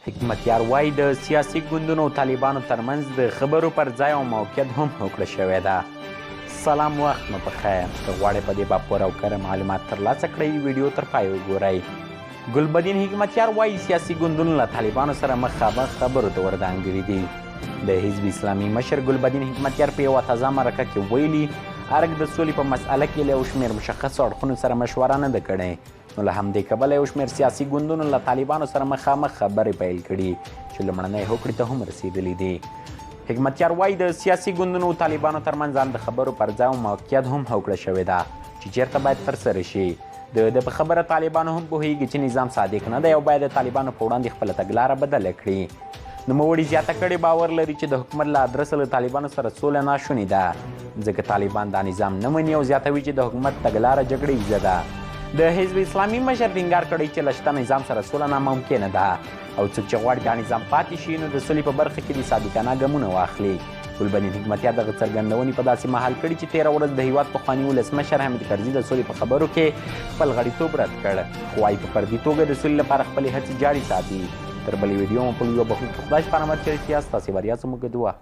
حکمتیار وايي، د سیاسي ګوندونو او طالبانو ترمنځ د خبرو پر ځای او موقعیت هم هوکړه شوې ده. سلام وخت مو په خیر. که غواړئ په دې باب پوره او کره معلومات ترلاسه کړئ، ویډیو تر پایه وګورئ. ګلبدین حکمتیار وايي، سیاسي ګوندونو له طالبانو سره مخامخ خبرو ته وردانګلي دي. د حزب اسلامي مشر ګلبدین حکمتیار په یوه تازه مرکه کې ویلي، ارګ د سولې په مسئله کې له یو شمېر مشخصو اړخونو سره مشوره نه ده کړې، نو له همدې کبله یو شمېر سیاسي ګوندونو له طالبانو سره مخامخ خبرې پیل کړي چې لومړنۍ هوکړې ته هم رسېدلي دي. حکمتیار وايي، د سیاسي ګوندونو او طالبانو ترمنځ ان د خبرو پر ځای او موقعیت هم هوکړه شوې ده چې چېرته باید ترسره شي. د ده په خبره طالبانو هم پوهېږي چې نظام صادق نه دی او باید د طالبانو په وړاندې خپله تګلاره بدله کړي. نوموړي زیاته کړې، باور لري چې د حکومت له ادرسه له طالبانو سره سوله ناشونې ده، ځکه طالبان دا نظام نه مني او زیاتوي چې د حکومت تګلاره جګړه ییزه ده. د حزب اسلامي مشر ټینګار کړی چې له شته نظام سره سوله ناممکنه ده او څوک چې غواړي دا نظام پاتې شي نو د سولې په برخه کې دې صادقانه ګامونه واخلي. ګلبدین حکمتیار دغه څرګندونې په داسې مهال کړي چې تېره ورځ د هیواد پخواني ولسمشر حامد کرزي د سولې په خبرو کې خپل غړیتوب رد کړ، خو وایي په فردي توګه د سولې لپاره خپلې هڅې جاري ساتي. تر بلې ویډیو مو په لوی بخښونکي خدای سپارم، هر چېرې چې یاست ستاسې بریا زموږ دعا.